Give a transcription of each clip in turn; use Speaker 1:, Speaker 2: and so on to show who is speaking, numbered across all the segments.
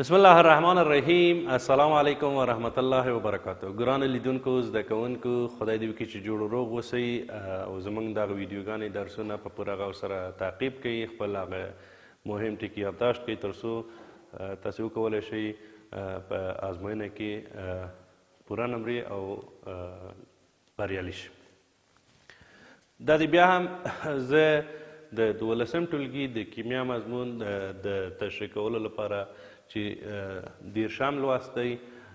Speaker 1: بسم الله الرحمن الرحیم. السلام علیکم ورحمت الله وبرکاته. ګرانو لیدونکو، زده کوونکو، خدای دې وکړي چې جوړ روغ اوسئ او زموږ دغه ویډیوګانې، درسونه په پوره غور سره تعقیب کړئ، خپل هغه مهم ټکي یادداشت کړئ، تر څو تاسې وکولی شئ په ازموینه کې پوره نمرې او بریالي شئ. دا دی بیا هم زه د 12 ټولګي د کیمیا مضمون د تشریح کولو لپاره چې 30م لوست دی،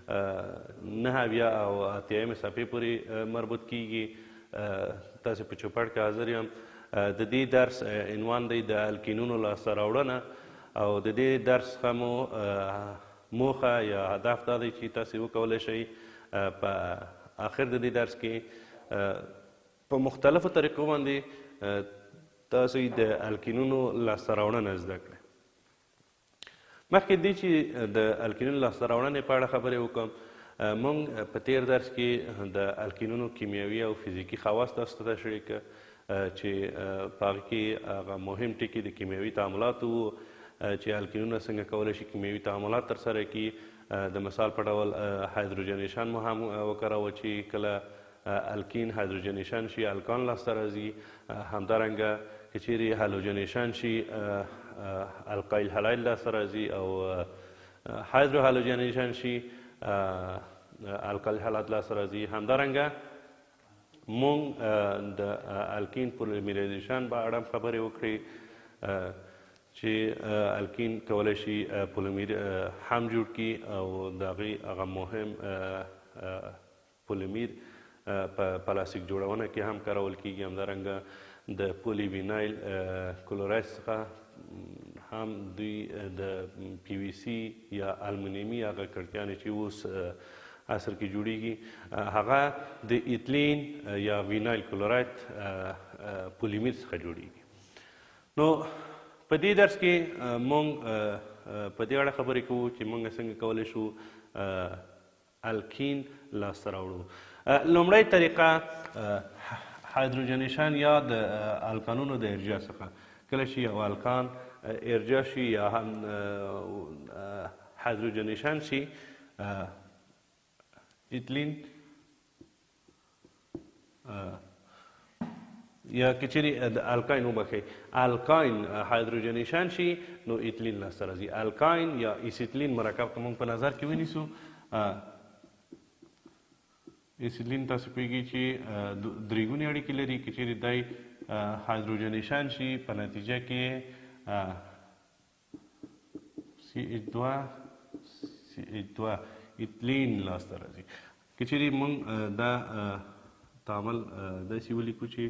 Speaker 1: 79 او 80مې صفحې پورې مربوط کیږي، تاسې په چوپړ کې حاضر یم. د دې درس عنوان دی د الکینونو لاسته راوړنه، او د دې درس څخه مو موخه یا هدف دا دی چې تاسې وکولی شئ په آخر د دې درس کې په مختلفو طریقو باندې تاسو د الکینونو لاسته راوړنه زده کړئ. مخکې دې چې د الکینونو لاسته راوړنې په اړه خبرې وکړم، موږ په تیر درس کې د الکینونو کیمیاوي او فزیکي خواص تاسو ته تشریح کړه چې په هغه کې هغه مهم ټکي د کیمیاوي تعاملاتو وو چې الکینونه څنګه کولی شي کیمیاوي تعاملات ترسره کړي. د مثال په ډول هایدروجنیشن مو هم وکاروه چې کله الکین هایدروجنیشن شي الکان لاسته راځي، همدارنګه که چیرې هالوجنیشن شي القایل هلاید لاسته راځي، او هایدرو هالوجنیشن شي القایل هلاید لاسته راځي. همدارنګه مونږ د الکین پولیمریزیشن په اړه هم خبرې وکړې چې الکین کولی شي پولیمر هم جوړ کړي، او د هغې هغه مهم پولیمیر په پلاستیک جوړونه کې هم کارول کیږي. همدارنګه د پولي وینایل کلوراید څخه هم دوی د پی وی سی یا المونیمي هغه کړکیانې چې اوس عصر کې جوړیږي هغه د ایتلین یا وینایل کلوراید پولیمیر څخه جوړیږي. نو په دې درس کې مونږ په دې اړه خبرې کوو چې مونږ څنګه کولی شو الکین لاسته راوړو. لومړی طریقه هایدروجنیشن یا د الکانونو د ارجاع څخه. کله چې یو الکان ارجاع شي یا هم هایدروجنیشن شي، ایتلین یا که چیرې د الکاین وبخښئ، الکاین هایدروجنیشن شي نو ایتلین لاسته راځي. الکاین یا ایسیتلین مرکب که موږ په نظر کې ونیسو، ایسیتلین تاسو پوهېږئ چې درېګونې اړیکې لري. که چیرې دی هایدروجنیشن شي په نتیجه کې سی اچ دوه سی اچ دوه ایتلین لاسته راځي. که چیرې موږ دا تعامل داسې ولیکو چې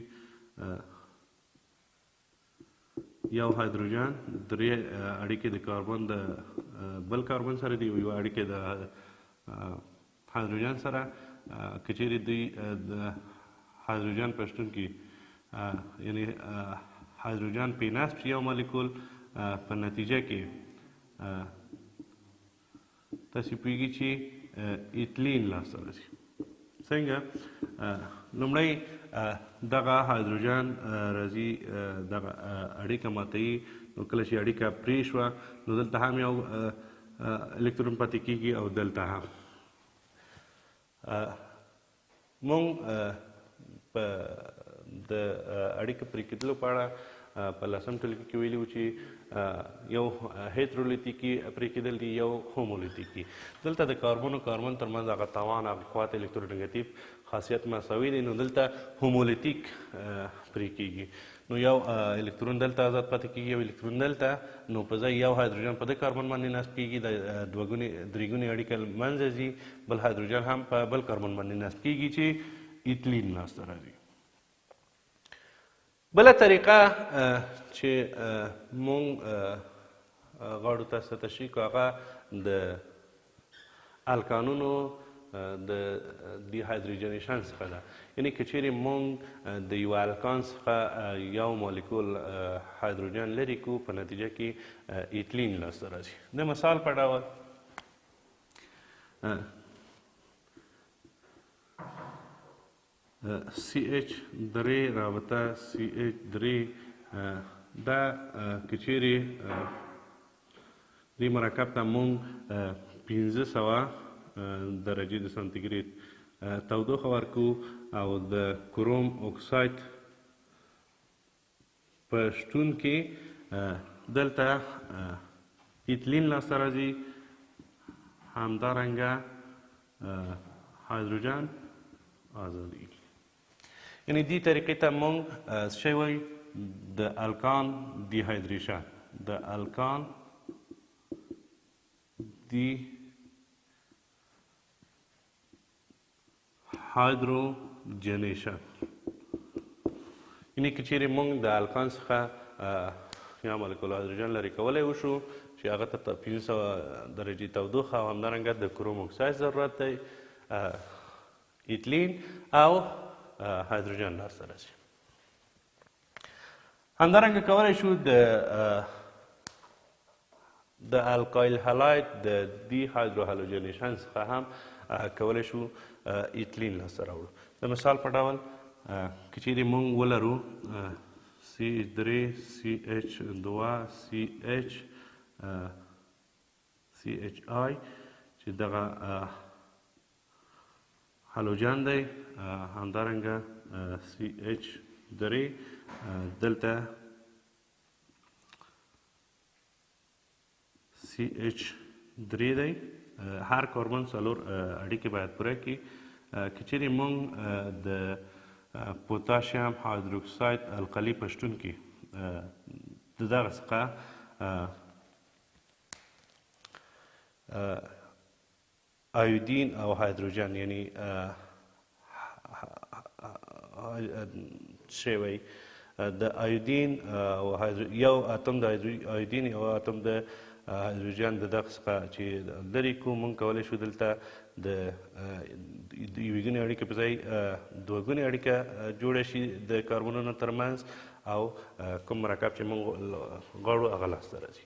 Speaker 1: یو هایدروجن درې اړیکې د کاربن د بل کاربن سره دي او یوه اړیکه د هایدروجن سره، که چیرې دوی د هایدروجن په شتون کې یعنی هایدروجن پې نصب شي یو مالیکول، په نتیجه کې تاسې پوهېږئ چې ایتلین لاسته راځي. څنګه؟ لومړی دغه هایدروجن راځي، دغه اړیکه ماتوي، نو کله چې اړیکه پرې شوه نو دلته هم یو الکترون پاتې کېږي او دلته هم. مونږ په د اړیکه پرې کېدلو په اړه په 10 ټولګي کې ویلي وو چې یو هیترولیتیکي پرې کېدل دي، یو هومولیتیکي. دلته د کاربن او کاربن ترمنځ هغه توان، هغه قوت الکترونیګاتیف خاصیت مساوي دی، نو دلته هومولیتیک پرې کېږي. نو یو الکترون دلته آزاد پاتې کېږي، یو الکترون دلته، نو په ځای یو هایدروجن په دې کاربن باندې نصب کېږي، د دوه درېګونې اړیکه منځه ځي، بل هایدروجن هم په بل کاربن باندې نصب کېږي چې ایتلین لاسته راځي. بله طریقه چې مونږ غواړو تاسو ته تشریح کړو هغه د الکانونو د دیهایدروجنیشن څخه ده. یعنی که چیرې مونږ د یو الکان څخه یو مالیکول هایدروجن لرې کړو په نتیجه کې ایتلین لاسته راځي. د مثال په ډول سی اچ درې رابطه سی اچ درې، دا که چیرې دې مرکب ته مونږ 500 درجې د سانتیګریډ تودوخه ورکو او د کروم اکساید په شتون کې دلته ایتلین لاسته راځي، همدارنګه هایدروجن آزادیږي. یعنی دې طریقې ته مونږ څه شی وایو؟ د الکان دیهایدریشن، د الکان دی هایدروجنیشن. یعنی که چیرې مونږ د الکان څخه یا مالیکول هایدروجن لرې کولی وشو چې هغه ته 500 درجې تودوخه او همدارنګه د کروم اکساید ضرورت دی، ایتلین او هایدروجن لاسته راځي. همدارنګه کولی شو د الکایل هلاید د دی هایدروهالوجنیشن څخه هم کولی شو ایتلین لاسته راوړو. د مثال په ډول که چیرې مونږ ولرو سی اچ درې سی اچ دوه سی اچ سی اچ آی چې دغه هالوجن دی، همدارنګه سی اچ درې دلته سی اچ درې دی، هر کاربن څلور اړیکې باید پوره کړي. که چیرې مونږ د پوتاشیم هایدروکساید القلي په شتون کې د دغه څخه آیودین او هایدروجن یعنی څه وایي د آیودین او یو اتم د آیودین یو اتم د هایدروجن د دغه څخه چې لرې کړو، موږ کولی شو دلته د یوې ګونې اړیکې په ځای دوه ګونې اړیکه جوړه شي د کاربنونو ترمنځ او کوم مرکب چې موږ غواړو هغه لاسته راځي.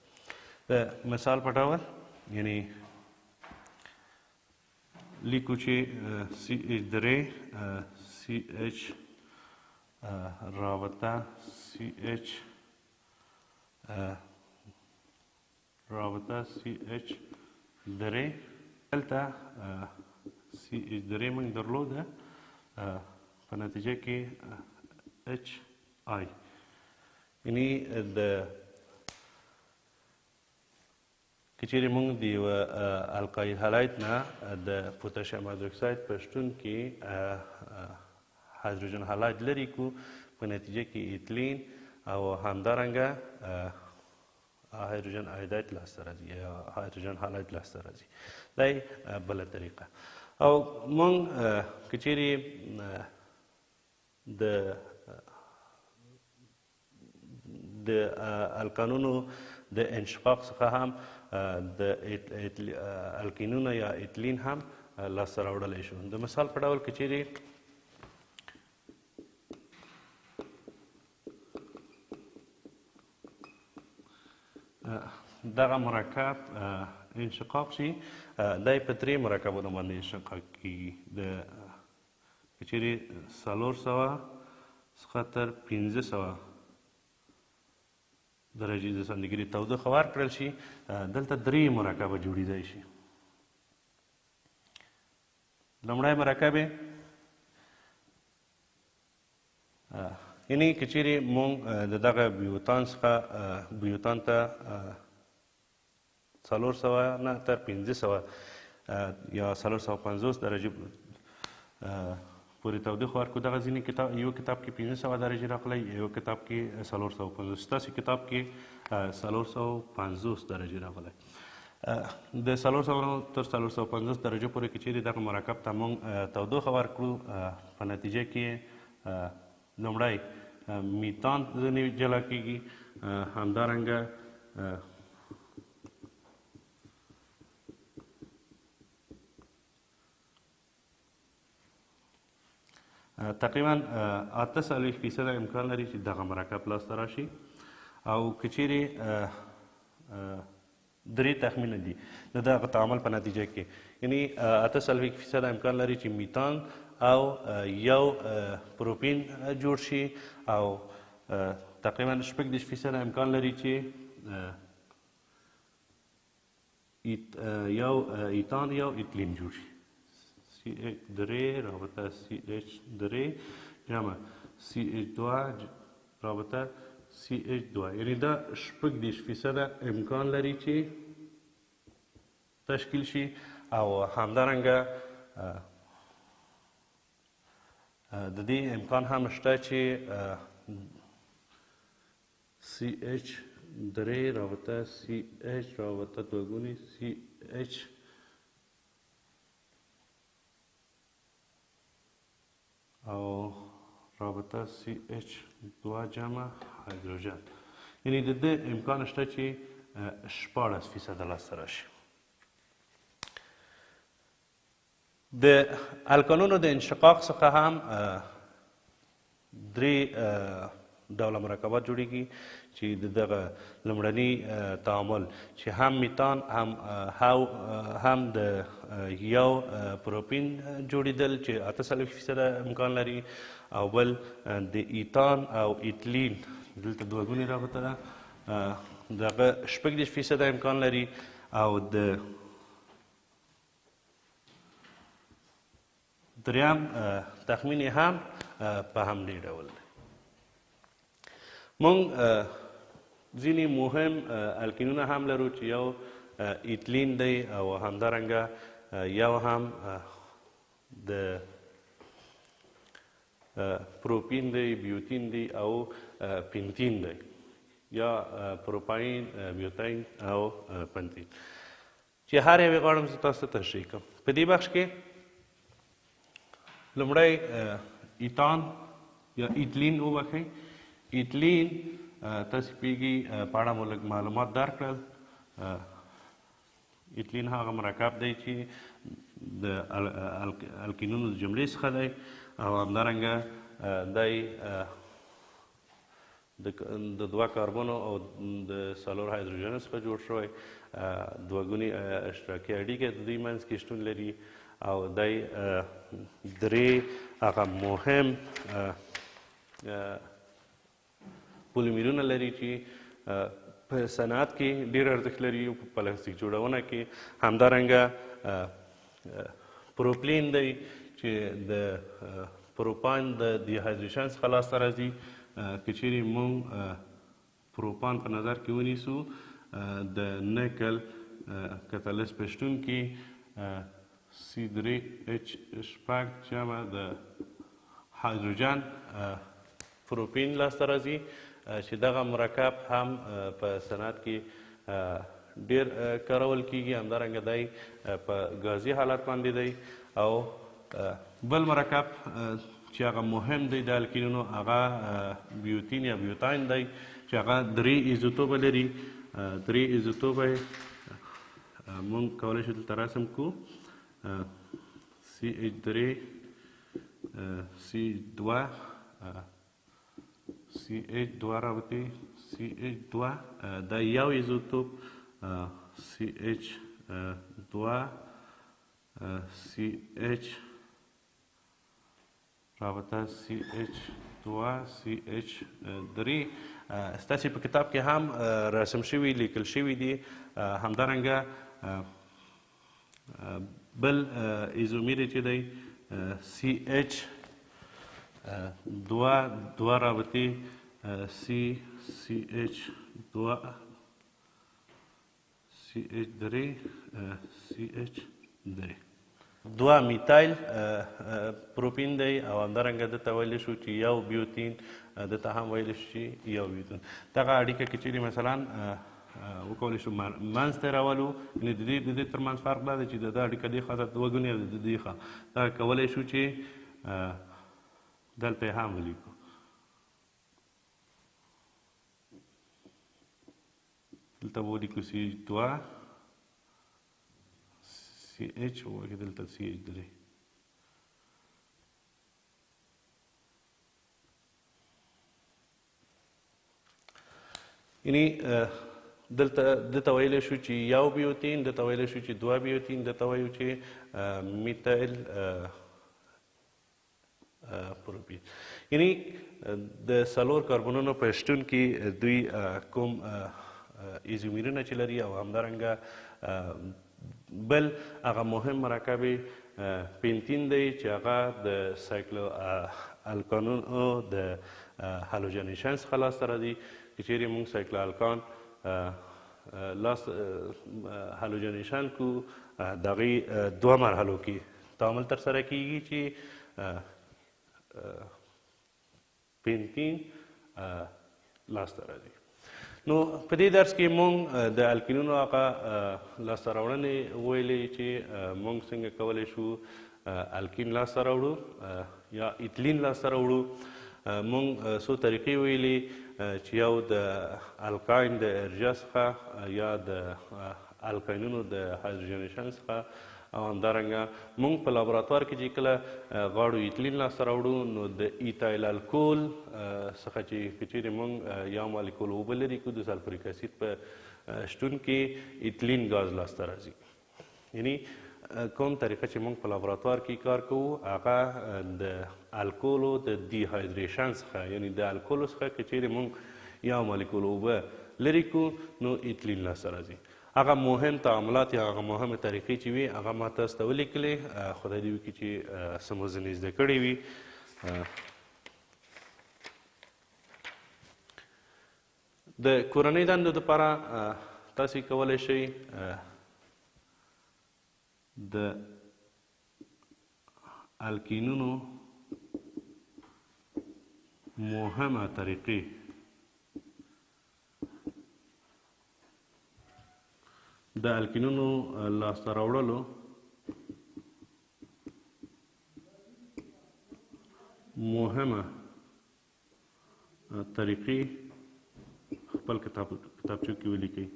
Speaker 1: د مثال په ډول یعنی لیکو چې سی اچ درې سی اچ رابطه سی اچ رابطه سی اچ درې، دلته سی اچ درې موږ درلوده، په نتیجه کې اچ آی یعنی د که چیرې موږ د یوه القایل هلاید نه د پوتاشیم هایدروکساید په شتون کې هایدروجن هلاید لرې کړو، په نتیجه کې ایتلین او همدارنګه هایدروجن آیوداید لاسته راځي یا هایدروجن هلاید لاسته راځي. دا بله طریقه. او موږ که چیرې د الکانونو د انشقاق څخه هم د الکینونه یا ایتلین هم لاسته راوړلی شو. د مثال په ډول که چیرې دغه مرکب انشقاق شي، دا په درې مرکبونو باندې انشقاق کیږي. د که چیرې 400 څخه تر 500 درجې د سانتیګریډ تودوخه ورکړل شي، دلته درې مرکبه جوړېدای شي. لومړی مرکب یې یعنی که چیرې موږ د دغه بیوتان څخه بیوتان ته 400 نه تر 500 یا 450 درجې پورې تودوخه ورکړو، دغه ځینې کتاب یو کتاب کې 500 درجې راغلی، یو کتاب کې 450، ستاسې کتاب کې 450 درجې راغلی. د 400 تر 450 درجې پورې که چیرې دغه مرکب ته موږ تودوخه ورکړو، په نتیجه کې لومړی میتان ځینې جلا کیږي، همدارنګه تقریبا 48% امکان لري چې دغه مرکب لاسته راشي. او که چیرې درې تخمینه دي د دغه تعامل په نتیجه کې، یعنی 48% امکان لري چې میتان او یو پروپین جوړ شي، او تقریبا 36% امکان لري چې یو ایتان یو ایتلین جوړ شي. سی اچ درې رابطه سی اچ درې جمع سی اچ دوه رابطه سی اچ دوه، یعنی دا 36% امکان لري چې تشکیل شي. او همدارنګه د دې امکان هم شته چې سی اچ درې رابطه سی اچ رابطه دوه ګونې سی اچ او رابطه سی اچ دوه جمع هایدروجن، یعنی د دې امکان شته چې 16% لاسته راشي. د الکانونو د انشقاق څخه هم درې ډوله مرکبات جوړیږي چې د دغه لومړني تعامل چې هم میتان هم د یو پروپین جوړېدل چې 48% امکان لري، او بل د ایتان او ایتلین دلته دوه ګونې رابطه ده، دغه 36% امکان لري، او د دریم تخمین یې هم په همدې ډول دی. موږ ځینې مهم الکینونه هم لرو چې یو ایتلین دی او همدارنګه یو هم د پروپین دی، بیوتین دی او پنتین دی، یا پروپاین، بیوتین او پنتین، چې هر یو یې غواړم زه تاسو ته تشریح کړم. په دې بخش کې لومړی ایتان یا ایتلین وبخښئ. ایتلین تاسې پوهېږئ، په اړه مو لږ معلومات درکړل. ایتلین هغه مرکب دی چې د الکینونو د جملې څخه دی، او همدارنګه دی د دوه کاربنو او د څلور هایدروجنو څخه جوړ شوی، دوه ګونې اشتراکي اړیکه د دوی منځ کې شتون لري، او دی درې هغه مهم پولیمرونه لري چې په صنعت کې ډېر ارزښت لري او په پلاستیک جوړونه کې. همدارنګه پروپلین دی چې د پروپان د دیهایدریشن څخه لاسته راځي. که چیرې موږ پروپان په نظر کې ونیسو، د نکل کتالس په شتون کې سی درې اچ شپږ جمع د هایدروجن پروپین لاسته راځي، چې دغه مرکب هم په صنعت کې ډېر کارول کیږي. همدارنګه دی په ګازي حالت باندې دی. او بل مرکب چې هغه مهم دی د الکینونو، هغه بیوتین یا بیوتاین دی چې هغه درې ایزوتوبه لري. درې ایزوتوبه موږ کولی شو دلته رسم کړو، سی اچ درې، سی دوه، سی اچ دوه رابطې، سی اچ دوه، دا یو ایزوتوپ، سی اچ دوه، سی اچ رابطه سی اچ دوه، سی اچ درې. ستاسې په کتاب کې هم رسم شوي لیکل شوي دي. همدارنګه بل ایزومیر چې دی سی اچ دوه، دوه رابطې، سی، سی اچ دوه، سی اچ درې، سی اچ درې. دوه میتایل پروپین دی، او همدارنګه ده ته ویلی شو چې یو بیوتین، ده ته هم ویلی شو چې یو بیوتین. دغه اړیکه که چیرې مثلا وکولی شو منځ ته راولو، یعنې د دې ترمنځ فرق دا دی چې د ده اړیکه دې خوا ته دوه ګونې او د دې خوا، دا کولی شو چې دلته یې هم ولیکو. دلته به ولیکو سی اچ دوه، سی اچ، وواکې دلته سی اچ درې. یعنی دلته ده ته ویلی شو چې یو بیوتین، ده ته ویلی شو چې دوه بیوتین، ده ته وایو چې میتایل پروپین. یعنی د څلور کاربنونو په شتون کې دوی کوم ایزومیرونه چې لري، او همدارنګه بل هغه مهم مرکب پینتین دی چې هغه د سایکلو الکانونو د هالوجنیشن څخه لاسته راځي. که چیرې موږ سایکلو الکان لاس هالوجنیشن کو، د هغې دوه مرحلو کې تعامل ترسره کیږي چې پینتین لاسته راځي. نو په دې درس کې مونږ د الکینونو هغه لاسته راوړنې وویلې چې مونږ څنګه کولی شو الکین لاسته راوړو یا ایتلین لاسته راوړو. مونږ څو طریقې ویلې چې یو د الکاین د ارجاع څخه یا د الکاینونو د هایدروجنیشن څخه، او همدارنګه مونږ په لابراتوار کې چې کله غواړو ایتلین لاسته راوړو نو د ایتایل الکول څخه چې که چیرې مونږ یو مالیکول اوبه لرې کړو د سلفوریک اسید په شتون کې ایتلین ګاز لاسته راځي. یعنی کوم طریقه چې مونږ په لابراتوار کې کار کوو هغه د الکولو د دیهایدریشن څخه، یعنی د الکولو څخه که چیرې مونږ یو مالیکول اوبه لرې کړو نو ایتلین لاسته راځي. هغه مهم تعاملات یا هغه مهمې طریقې چې وي هغه ما تاسو ته ولیکلې. خدای دې وکړي چې څه مو ځینې زده کړې وي. د کورنۍ دندو دپاره تاسې کولی شئ د الکینونو مهمه طریقې د الکینونو لاسته راوړلو مهمه طریقې خپل کتابچو کې ولیکئ.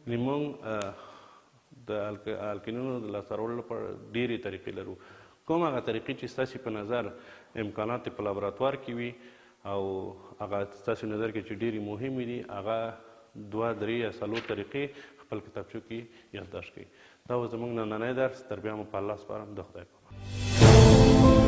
Speaker 1: یعنې موږ د الکینونو د لاسته راوړلو لپاره ډېرې طریقې لرو. کوم هغه طریقې چې ستاسې په نظر امکانات په لابراتوار کې وي او هغه ستاسې نظر کې چې ډېرې مهمې دي، هغه 2، 3 یا 4 طریقې خپل کتابچو کې یادداشت کړئ. دا و زموږ نننی درس. تر بیا مو په الله سپارم. د خدای په امان.